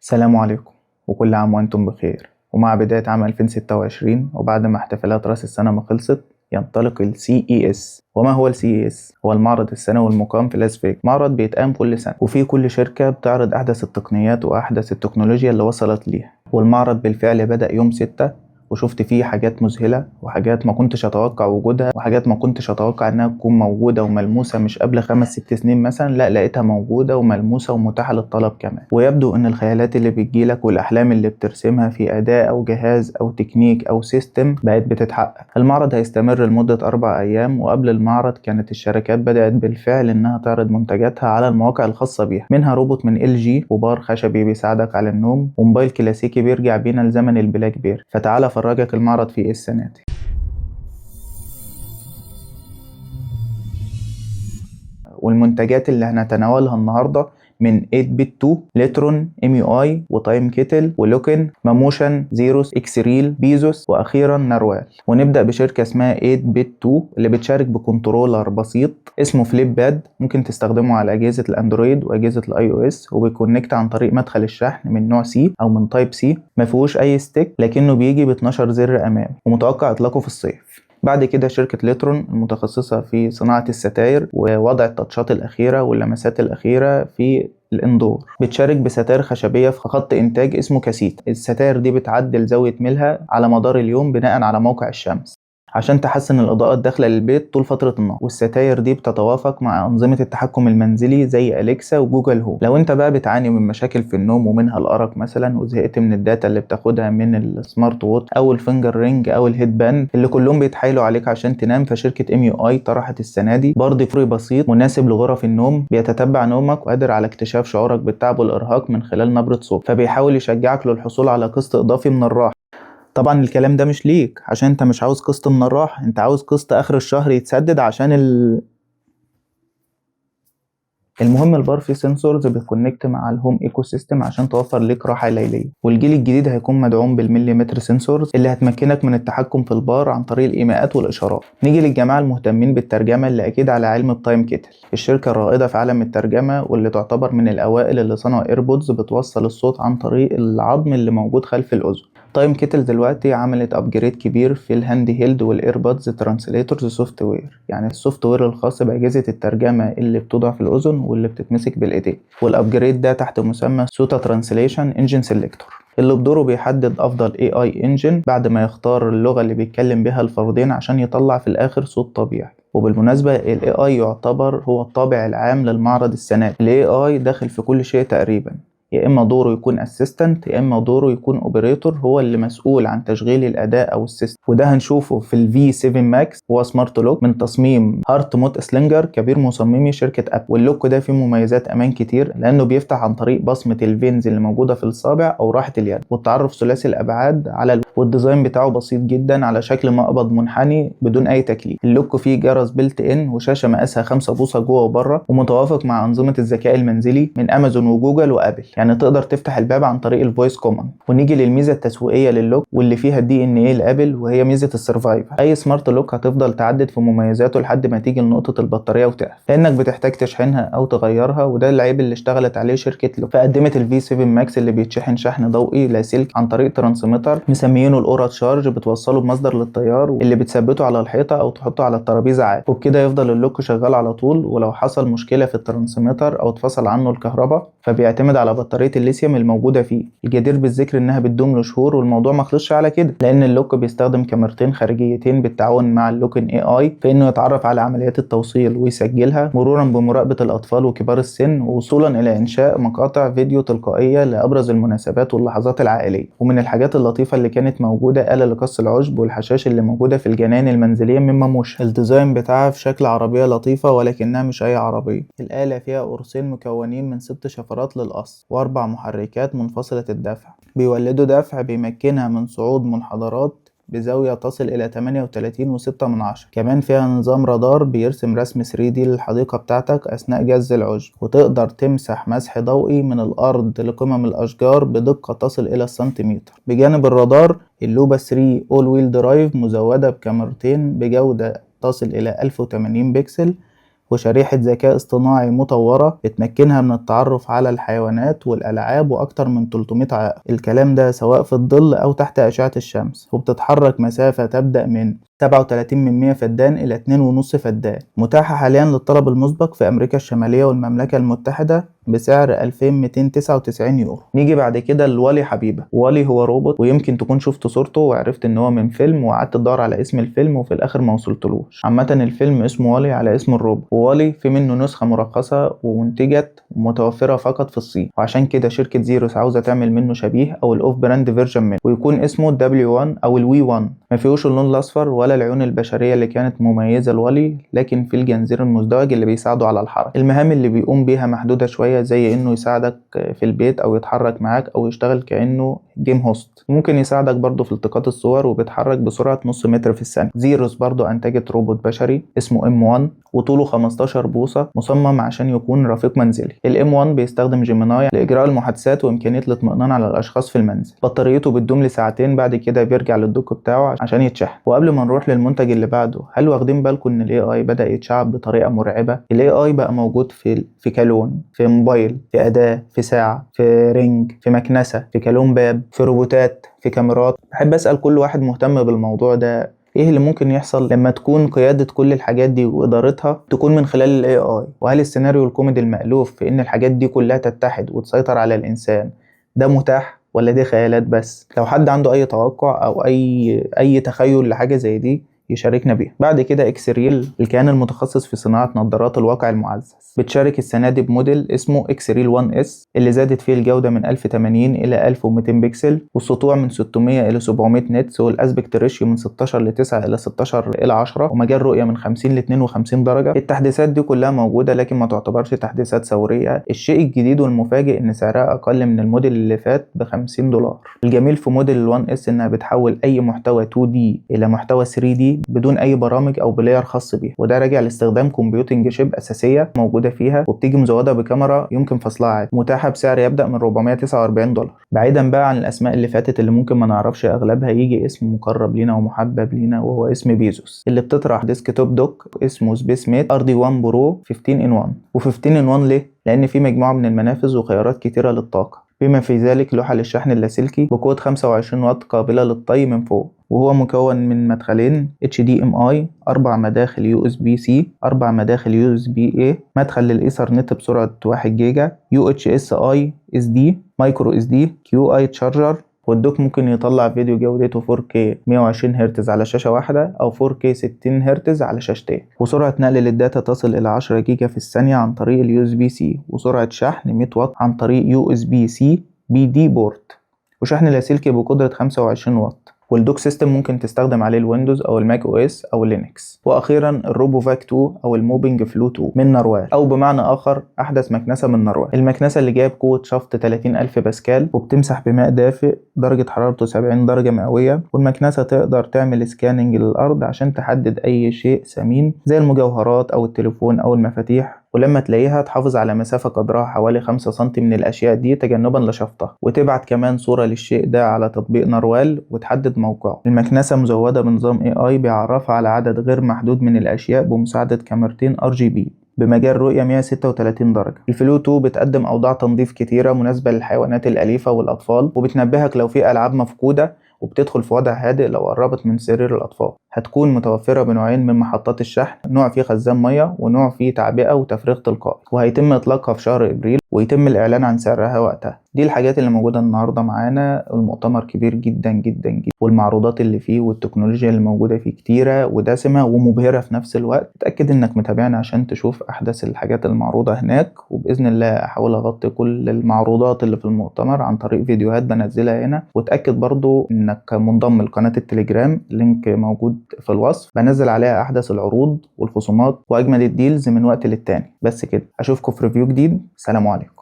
السلام عليكم وكل عام وأنتم بخير. ومع بداية عام 2026 وبعد ما احتفالات رأس السنة ما خلصت، ينطلق ال CES. وما هو ال CES؟ هو المعرض السنوي المقام في لاس فيجاس، معرض بيتقام كل سنة وفيه كل شركة بتعرض أحدث التقنيات وأحدث التكنولوجيا اللي وصلت ليها. والمعرض بالفعل بدأ يوم 6، وشفت فيه حاجات مذهلة وحاجات ما كنتش أتوقع وجودها، وحاجات ما كنتش أتوقع إنها تكون موجودة وملموسة مش قبل 5-6 سنين مثلا، لا لقيتها موجودة وملموسة ومتاحة للطلب كمان. ويبدو إن الخيالات اللي بتجيلك والأحلام اللي بترسمها في أداة أو جهاز أو تكنيك أو system بقت بتتحقق. المعرض هيستمر لمدة 4 أيام، وقبل المعرض كانت الشركات بدأت بالفعل إنها تعرض منتجاتها على المواقع الخاصة بيها، منها روبوت من ال جي، وبار خشبي بيساعدك على النوم، وموبايل كلاسيكي بيرجع بينا لزمن البلاك بيري. فتعالى افرجك المعرض فيه ايه السنة دي. والمنتجات اللي هنتناولها النهارده من 8BitDo، Lutron، MUI، و Timekettle، و Luckin، Mammotion، Zeros، Xreal، Baseus، واخيرا Narwal. ونبدا بشركه اسمها 8BitDo اللي بتشارك ب controller بسيط اسمه Flip Pad، ممكن تستخدمه على اجهزة الاندرويد واجهزة ال iOS، وبي connect عن طريق مدخل الشحن من نوع C او من Type C، ما فيهوش اي stick، لكنه بيجي ب 12 زر امامي، ومتوقع اطلاقه في الصيف. بعد كده شركة Lutron المتخصصة في صناعة الستاير ووضع التاتشات الأخيرة واللمسات الأخيرة في ال indoor، بتشارك بستائر خشبية في خط إنتاج اسمه Casita. الستائر دي بتعدل زاوية ميلها على مدار اليوم بناء على موقع الشمس عشان تحسن الإضاءة الداخلة للبيت طول فترة النهار، والستاير دي بتتوافق مع أنظمة التحكم المنزلي زي Alexa و Google Home. لو انت بقى بتعاني من مشاكل في النوم ومنها الأرق مثلا، وزهقت من ال data اللي بتاخدها من ال smart watch أو ال finger ring أو ال headband اللي كلهم بيتحايلوا عليك عشان تنام، فشركة MUI طرحت السنة دي بار ديكوري بسيط مناسب لغرف النوم، بيتتبع نومك وقادر على اكتشاف شعورك بالتعب والإرهاق من خلال نبرة صوت، فبيحاول يشجعك للحصول على قسط إضافي من الراحة. طبعا الكلام ده مش ليك عشان انت مش عاوز قسط من الراحة، انت عاوز قسط اخر الشهر يتسدد عشان المهم البار فيه sensors بت connect مع ال home ecosystem عشان توفر ليك راحة ليليه. والجيل الجديد هيكون مدعوم بال millimeter sensors اللي هتمكنك من التحكم في البار عن طريق الايماءات والاشارات. نيجي للجماعة المهتمين بالترجمة اللي اكيد على علم ب Timekettle، الشركة الرائدة في عالم الترجمة واللي تعتبر من الاوائل اللي صنعوا AirPods بتوصل الصوت عن طريق العظم اللي موجود خلف الاذن. Timekettle دلوقتي عملت upgrade كبير في ال handheld وال AirPods translators software، يعني ال software الخاص باجهزه الترجمة اللي بتوضع في الاذن واللي بتتمسك بالايدين. وال upgrade ده تحت مسمى SOTA Translation Engine Selector، اللي بدوره بيحدد افضل AI engine بعد ما يختار اللغة اللي بيتكلم بها الفردين عشان يطلع في الاخر صوت طبيعي. وبالمناسبة ال AI يعتبر هو الطابع العام للمعرض السنة دي. ال AI داخل في كل شيء تقريبا، يا إما دوره يكون assistant يا إما دوره يكون operator، هو اللي مسؤول عن تشغيل الأداة أو ال system. وده هنشوفه في ال V7 Max، هو smart lock من تصميم هارتموت اسلينجر كبير مصممي شركة أبل. وال lock ده فيه مميزات أمان كتير لأنه بيفتح عن طريق بصمة ال veins اللي موجودة في الصابع أو راحة اليد، والتعرف ثلاثي الأبعاد على وال design بتاعه بسيط جدا على شكل مقبض منحني بدون أي تكليف. ال lock فيه جرس built in وشاشة مقاسها 5 بوصة جوه وبره، ومتوافق مع أنظمة الذكاء المنزلي من أمازون وجوجل وأبل، يعني تقدر تفتح الباب عن طريق ال voice command. ونيجي للميزه التسويقية لل lock واللي فيها ال DNA لابل، وهي ميزة ال survival. اي smart lock هتفضل تعدد في مميزاته لحد ما تيجي لنقطة البطارية وتقف، لانك بتحتاج تشحنها او تغيرها، وده العيب اللي اشتغلت عليه شركة Luckin. فقدمت ال V7 Max اللي بيتشحن شحن ضوئي لاسلكي عن طريق transmitter مسميينه ال Aura Charge، بتوصله بمصدر للتيار اللي بتثبته على الحيطة او تحطه على الترابيزة عادي، وبكده يفضل ال lock شغال على طول. ولو حصل مشكلة في ال transmitter او اتفصل عنه الكهرباء فبيعتمد على بطارية الليثيوم الموجودة فيه. الجدير بالذكر انها بتدوم لشهور. والموضوع ما خلصش على كده، لان ال lock بيستخدم كاميرتين خارجيتين بالتعاون مع ال Luckin AI في انه يتعرف على عمليات التوصيل ويسجلها، مرورا بمراقبة الاطفال وكبار السن، ووصولا الى انشاء مقاطع فيديو تلقائية لابرز المناسبات واللحظات العائلية. ومن الحاجات اللطيفة اللي كانت موجودة آلة لقص العشب والحشاش اللي موجودة في الجنان المنزلية من Mammotion. ال design بتاعها في شكل عربية لطيفة ولكنها مش أي عربية. الآلة فيها قرصين مكونين من 6 شفرات للقص و4 محركات منفصلة الدفع بيولدوا دفع بيمكنها من صعود منحدرات بزاوية تصل إلى 38.6. كمان فيها نظام رادار بيرسم رسم 3D للحديقة بتاعتك أثناء جز العشب، وتقدر تمسح مسح ضوئي من الأرض لقمم الأشجار بدقة تصل إلى السنتيمتر. بجانب الرادار، ال Lupa 3 all wheel drive مزودة بكاميرتين بجودة تصل إلى 1080 بكسل وشريحة ذكاء اصطناعي مطورة بتمكنها من التعرف على الحيوانات والألعاب وأكتر من 300 عائق. الكلام ده سواء في الظل أو تحت أشعة الشمس، وبتتحرك مسافة تبدأ من 37% فدان إلى 2.5 فدان. متاحة حاليا للطلب المسبق في أمريكا الشمالية والمملكة المتحدة بسعر 2299 يورو. نيجي بعد كده لوالي حبيبة. والي هو روبوت، ويمكن تكون شفت صورته وعرفت ان هو من فيلم، وقعدت تدور على اسم الفيلم وفي الاخر ما وصلتلوش. عامة الفيلم اسمه والي على اسم الروبوت، ووالي في منه نسخة مرخصة ومنتجت ومتوفرة فقط في الصين، وعشان كده شركة زيروس عاوزة تعمل منه شبيه او ال off brand version منه، ويكون اسمه W1 او الوي 1. ما فيهوش اللون الاصفر ولا العيون البشرية اللي كانت مميزة لوالي، لكن في الجنزير المزدوج اللي بيساعده على الحركة. المهام اللي بيقوم بيها محدودة شوية، زي انه يساعدك في البيت او يتحرك معاك او يشتغل كأنه game host. ممكن يساعدك برضه في التقاط الصور، وبيتحرك بسرعة نص متر في الثانية. زيروس برضه انتجت روبوت بشري اسمه M1 وطوله 15 بوصة، مصمم عشان يكون رفيق منزلي. ال M1 بيستخدم Gemini لإجراء المحادثات وإمكانية الاطمئنان على الأشخاص في المنزل. بطاريته بتدوم لساعتين، بعد كده بيرجع لل dock بتاعه عشان يتشحن. وقبل ما نروح للمنتج اللي بعده، هل واخدين بالكم ان ال AI بدأ يتشعب بطريقة مرعبة؟ ال AI بقى موجود في كالون، في موبايل، في أداة، في ساعة، في ring، في مكنسة، في كالون باب، في روبوتات، في كاميرات. بحب أسأل كل واحد مهتم بالموضوع ده، ايه اللي ممكن يحصل لما تكون قيادة كل الحاجات دي وإدارتها تكون من خلال ال AI؟ وهل السيناريو الكوميدي المألوف في ان الحاجات دي كلها تتحد وتسيطر على الإنسان ده متاح، ولا دي خيالات بس؟ لو حد عنده اي توقع او اي تخيل لحاجة زي دي يشاركنا بيها. بعد كده Xreal، الكيان المتخصص في صناعة نظارات الواقع المعزز، بتشارك السنة دي بموديل اسمه Xreal 1 S، اللي زادت فيه الجودة من 1080 إلى 1200 بكسل، والسطوع من 600 إلى 700 nits، وال aspect ratio من 16 ل 9 إلى 16 إلى 10، ومجال رؤية من 50 ل 52 درجة. التحديثات دي كلها موجودة، لكن ما تعتبرش تحديثات ثورية. الشيء الجديد والمفاجئ إن سعرها أقل من الموديل اللي فات ب 50 دولار. الجميل في موديل ال 1 S إنها بتحول أي محتوى 2D إلى محتوى 3D بدون اي برامج او player خاص بيها، وده راجع لاستخدام computing chip اساسية موجودة فيها، وبتيجي مزوده بكاميرا يمكن فصلها عادي. متاحة بسعر يبدا من 449 دولار. بعيدا بقى عن الاسماء اللي فاتت اللي ممكن ما نعرفش اغلبها، يجي اسم مقرب لينا ومحبب لينا، وهو اسم بيزوس، اللي بتطرح desktop dock اسمه Spacemate RD 1 Pro 15 in 1. و15 in 1 ليه؟ لان في مجموعة من المنافذ وخيارات كتيرة للطاقه، بما في ذلك لوحة للشحن اللاسلكي بقوة 25 واط قابلة للطي من فوق. وهو مكون من مدخلين HDMI، أربع مداخل USB-C، أربع مداخل USB-A، مدخل للإيثرنت بسرعة 1 جيجا، UHS I SD، micro SD، QI charger. وال dock ممكن يطلع فيديو جودته 4K 120 هرتز على شاشة واحدة، أو 4K 60 هرتز على شاشتين، وسرعة نقل لل data تصل إلى 10 جيجا في الثانية عن طريق ال USB-C، وسرعة شحن 100 واط عن طريق USB-C PD port، وشحن لاسلكي بقدرة 25 واط. وال dock system ممكن تستخدم عليه ال Windows او ال Mac OS او Linux. واخيرا ال RoboVac 2 او ال Mopping Flow 2 من نروال، او بمعنى اخر احدث مكنسة من نروال. المكنسة اللي جاية بقوة شفط 30000 باسكال، وبتمسح بماء دافئ درجه حرارته 70 درجه مئويه. والمكنسه تقدر تعمل scanning للارض عشان تحدد اي شيء ثمين زي المجوهرات او التليفون او المفاتيح، ولما تلاقيها تحافظ على مسافة قدرها حوالي 5 سنتي من الأشياء دي تجنبا لشفطها، وتبعت كمان صورة للشيء ده على تطبيق نروال وتحدد موقعه. المكنسة مزودة بنظام AI بيعرفها على عدد غير محدود من الأشياء بمساعدة كاميرتين RGB بمجال رؤية 136 درجة. ال Flow 2 بتقدم أوضاع تنظيف كتيرة مناسبة للحيوانات الأليفة والأطفال، وبتنبهك لو في ألعاب مفقودة، وبتدخل في وضع هادئ لو قربت من سرير الأطفال. هتكون متوفرة بنوعين من محطات الشحن، نوع فيه خزان مية ونوع فيه تعبئة وتفريغ تلقائي، وهيتم إطلاقها في شهر إبريل ويتم الإعلان عن سعرها وقتها. دي الحاجات اللي موجودة النهاردة معانا. المؤتمر كبير جدا جدا جدا، والمعروضات اللي فيه والتكنولوجيا اللي موجودة فيه كتيرة ودسمة ومبهرة في نفس الوقت. اتأكد انك متابعنا عشان تشوف أحدث الحاجات المعروضة هناك، وبإذن الله أحاول أغطي كل المعروضات اللي في المؤتمر عن طريق فيديوهات بنزلها هنا. وتأكد برضو انك منضم لقناة التليجرام، link موجود في الوصف، بنزل عليها أحدث العروض والخصومات وأجمل ال deals من وقت للتاني. بس كده، أشوفكم في review جديد. سلام عليكم.